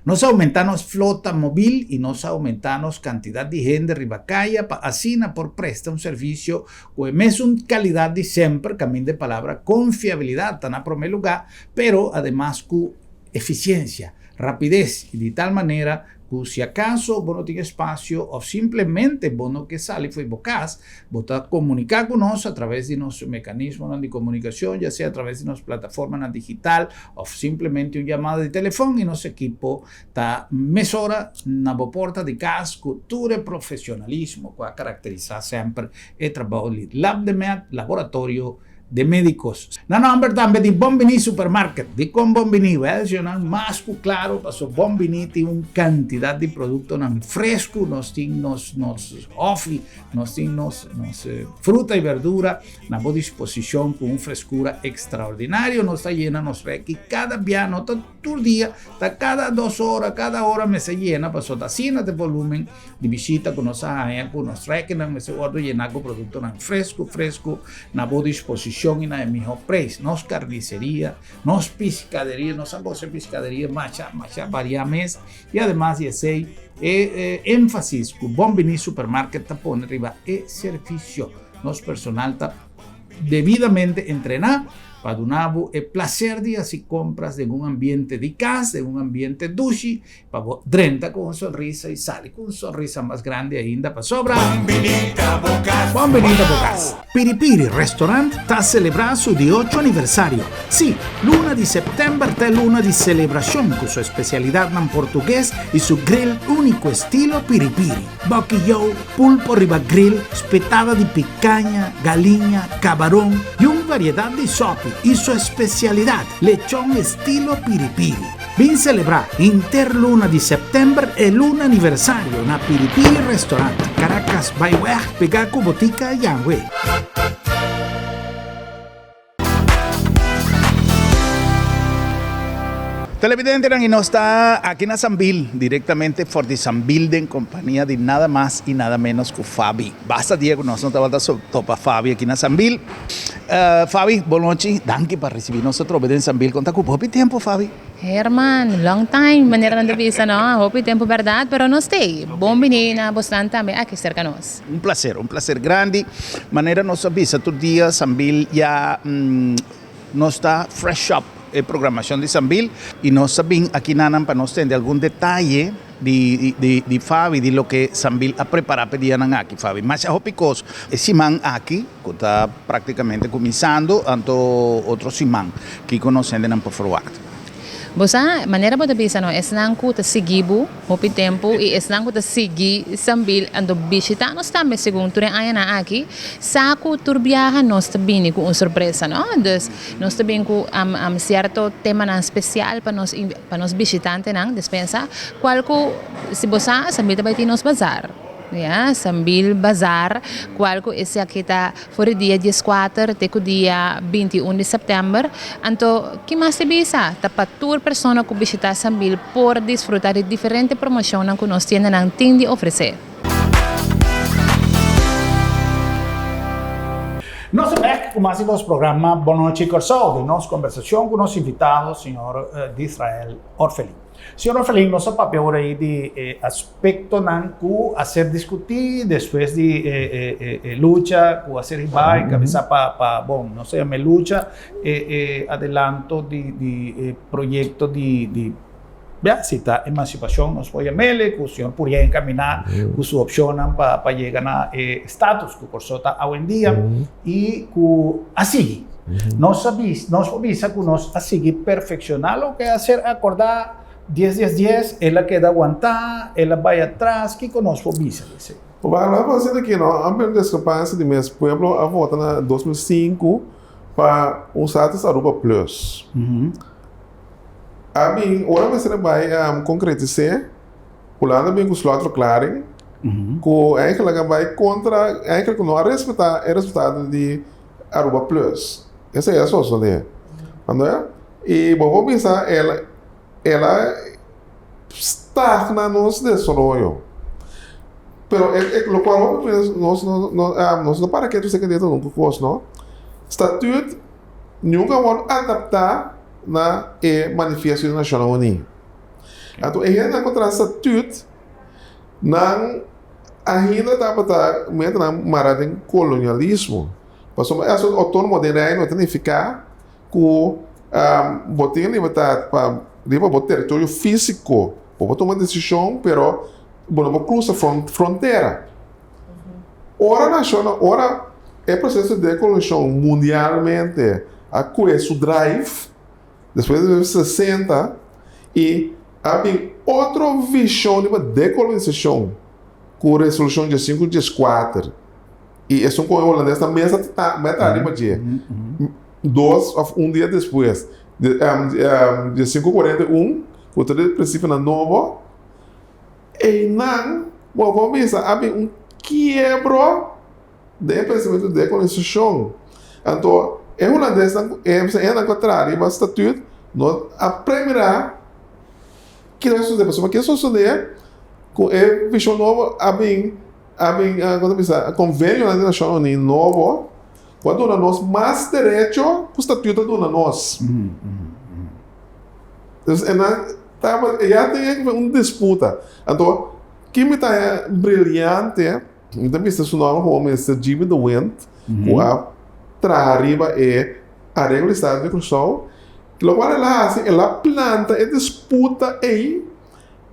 Nos a aumenta nos flota mobil y nos a aumenta nos cantidad di hende riba caya pa asina por presta un servicio cu e mesun calidad di semper, caminda e palabra confiabilidad ta na prome lugar, pero ademas cu eficiencia, rapidez y di tal manera Ku si akaso bo no tin espasio òf simplemente bo no ke sali fo'i bo kas, bo ta komuniká ku nos atraves di nos mekanismonan di komunikashon, ya sea atraves di nos plataformanan digital òf simplemente un yamada di telefòn i nos ekipo ta mesora na bo porta di kas ku tur e profesionalismo ku a karakterisá semper e trabou di LabdeMed, Laboratorio de Médicos. Na nomber tambe di Bon Biní Supermarket. Dikon Bon Biní? Wèl, señornan, mas ku klaro paso Bon Biní tin un kantidat di produktonan fresku. Nos tin nos nos hòfi, nos tin nos nos fruta i berdura na bo disposishon ku un freskura ekstraordinario. Nos ta yena nos rèki kada bia, no ta tur dia, ta kada dos ora, kada ora mester yena paso ta asina ta e volumen di bishita ku nos a haña ku nos rèkinan mester wòrdu yená ku produktonan fresku fresku na bo disposishon i na e mihó preis. Nos karniseria, nos piskaderia, nos a gosa piskaderia masha masha variá mes i ademas di esei e énfasis ku Bon Biní Supermarket ta pone riba e servisio. Nos personal ta debidamente entrená. Pa duna bo e placer di haci compras den un ambiente di cas, den un ambiente dushi, pa bo drenta cu un sonrisa y sali cu un sonrisa mas grandi ainda pasobra. Bon bini ta bo cas! Bon bini ta bo cas! Piri Piri Restaurant ta celebra su di ocho aniversario. Sí, luna di september ta e luna di celebracion cu su especialidadnan portugues y su grill unico estilo Piri Piri. Bokkie-jou, pulpo riba grill, spetada di picaña, galiña, cabaron y un variedad di sopi y su especialidad, lechon estilo Piri Piri. Bin celebra henter luna di september e luna aniversario na Piri Piri Restaurant, Caracas Byweg pega cu Botica Yanwe. Televidentenan y nos ta aki na Sambil, directamente for di Sambil den compania di nada mas y nada menos cu Fabi. Basta dia cu nos no tabata topa Fabi aki na Sambil. Fabi, bon nochi, danki pa ricibi nos atrobe den Sambil. Con ta cu hopi tempo, Fabi? Herman, long time, manera nan ta bisa no, hopi tempo berdad, pero nos t'ey. Bon bini na bosnan tambe aki cerca nos. Un placer, un placer grandi. Manera nos a bisa tur dia, Sambil ya nos ta fresh up e programacion di Sambil y nos a bin aki nanan pa nos tende algun detaye di di Fabi di loke Sambil a prepara p'e dianan aki. Fabi, masha hopi cos e siman aki cu ta practicamente cuminsando, anto otro siman kico nos hendenan por verwakt? Bo sa, manera bo ta bisa no, esnan cu ta sigui bo hopi tempu y esnan cu ta sigui Sambil anto bishita nos tambe segun tur e añanan aki, sa cu tur biaha nos ta bini cu un sorpresa no. Dus nos ta bin cu cierto temanan special pa nos pa nos bishitantenan despensa, cual cu si bo sa Sambil ta bay tin nos bazaar. Ya, Sambil Bazaar, cual cu esaki ta for di dia dieskuater te cu dia 21 di september. Anto, ki mas te bisa? Ta pa tur persona cu bishita Sambil por disfruta di diferente promocionnan cu nos tiendanan tin di ofrece. Nos ta bek cu mas di nos programa Bon Nochi Kòrsou den nos combersacion cu nos invitado señor Disrael Orfelin. Señor Orfelin, nos a papia ora ei di e aspectonan cu a ser discuti despues di e e lucha cu a ser hiba encabeza pa pa bon nos ta yama e lucha e e adelanto di di e proyecto di di ya si ta emancipacion nos por yam'ele cu señor Purié encamina cu su opcionnan pa pa yega na e status cu Corsou ta awendia y cu a sigui. Nos a bis, nos por bisa ku nos a sigui perfekshoná loke a ser akordá dies dies dies, el a keda wantá, el a bai atras, kiko nos por bisa di esei? Wak, lo a por sinti ki no a haber un diskrepansia di mes pueblo a vota na 2005 pa un status Aruba Plus. A bin, ora mester a bai konkretis'é, Hulanda bin ku slotverklaring ku eigenlijk a bai kontra, eigenlijk no a respetá e resultado di Aruba Plus. Esei a sosodé. Anto, i bo por bisa el el a stagna nos desaroyo. Pero e e lokual hopi bes nos no no nos no para ketu esaki dentro nunka kos no. Statuut nunka a wòrdu adaptá na e manifiesto di Nashonnan Uní. Anto e hendenan ku traha statuut nan Ainda tabata metanan mara den kolonialismo. Pasobra e asuntu outónomo den Reino ta nifiká ku bo tin libertat pa riba bo teritorio físiko bo por tuma desishon pero bo no por krusa frontera. Ora nashonnan, ora e proseso di dekolonishon mundialmente a kue su drive Despues di 60 i a bin otro vishon riba dekolonisashon ku resolushon diesinku dieskuater i esun ku e holandes ta mes ta meta riba dje dos òf un dia despues diesinku kuarenta i un ku ta di prinsipionan nobo einan bo por bisa a bin un kiebro. Den e pensamentu di dekolonisashon. Anto e hulandesnan ku e hendenan ku a traha riba statuut no a premirá kiko a sosodé. Pasobra ke sosodé ku e vishon nobo a bin a bin kon ta bisa konvenionan di Nashonnan Uní nobo ku a duna nos mas derecho ku statuut a duna nos. Entonces e nan tabata ya tin un disputa. Anto kimi ta briliante. Mi ta bisa su nòmber komo Mister Jimmy de Windt ku a traha riba e. Areglo di Estado di Kòrsou, lokual el a hasi, el a planta e disputa ei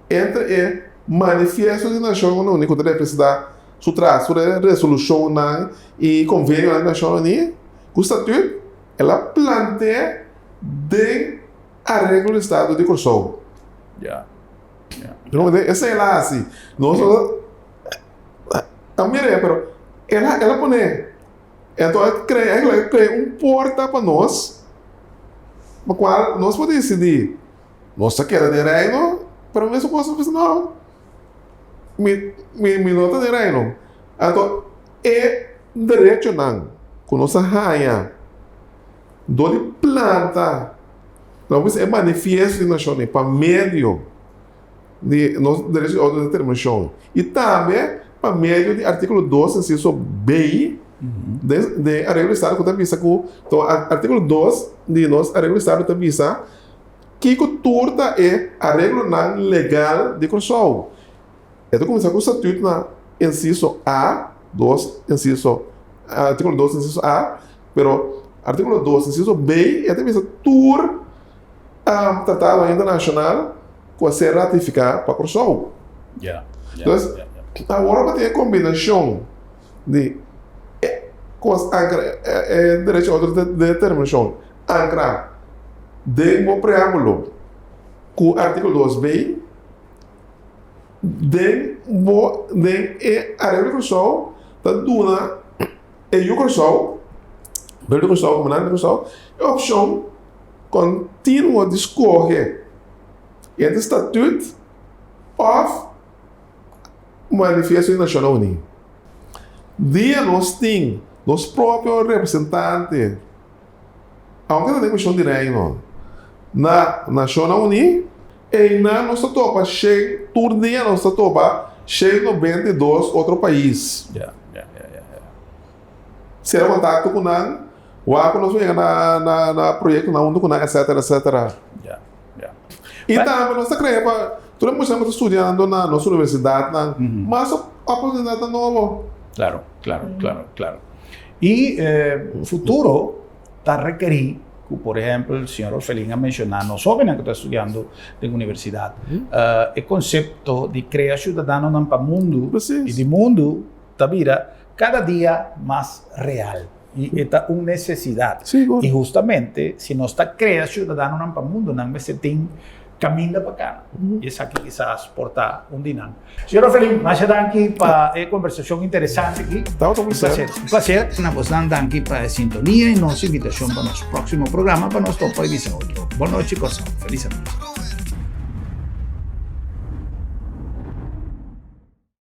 entre e Manifiesto di Nashonnan Uní ku ta representá su tras tur e resolushonnan i konvenionan di Nashonnan Uní ku Statüt, el a plant'é den Areglo di Estado di Kòrsou. Esei el a hasi. Nos a mir'é pero el a pone. Enton e krea, eigenlijk e krea un porta pa nos, pa kual nos por disidí, nos ta keda den Reino, pero mesun kos nos bisa no, mi, mi, mi no ta den Reino. Anto e derechonan ku nos a haña dor di planta, laga bisa e manifiesto di nashon pa medio di nos derecho di outodeterminashon i tambe pa medio di artíkulo dos insiso B den den Areglo di Estado ku ta bisa ku to artíkulo dos di nos Areglo di Estado ta bisa kiko tur ta e areglonan legal di Kòrsou. E ta kuminsá ku statüt na insiso A dos insiso artíkulo dos insiso A pero artíkulo dos insiso B e ta bisa tur Tratado internashonal ku a ser ratifiká pa Kòrsou. Entonces, awor bo tin e kombinashon di e kos ankra e derecho di outodeterminashon ankra den bo preámbulo ku artíkulo dos B den bo den e areglo di Kòrsou ta duna e yu Kòrsou, pueblo di Kòrsou, komunidad di Kòrsou e opshon. Kontinuo di skohe entre statüt òf Manifiesto di Nashonnan Uní. Dia nos tin nos propio representante, aunke ta den Komishon di Reino, na Nashonnan Uní, einan nos ta topa shen, tur dia nos ta topa 192 otro pais. Sera kontakto ku nan, wak ku nos por yega na na na proyektonan huntu ku nan etcetera etcetera. Ya, ya. I tambe nos ta krea pa tur e muchanan ku ta studiando na nos universidatnan mas oportunidatnan nobo. Klaro, klaro, klaro, klaro. I futuro ta rekerí ku por ehèmpel señor Orfelin a menshoná nos hóbennan ku ta studiando den universidat e konsepto di krea siudadanonan pa mundu i di mundu ta bira Kada dia mas real i e ta un nesesidat. I hustamente si nos ta krea siudadanonan pa mundu nan mester tin kaminda pa kana. I esaki kisas por ta un di nan. Señor Ofelin, masha danki pa e kombersashon interesante aki. Tabata un plaser. Un plaser. Na bosnan danki pa e sintonia i nos invitashon pa nos próksimo programa pa nos topa i bisa otro. Bon nochi Kòrsou. Felis anochi.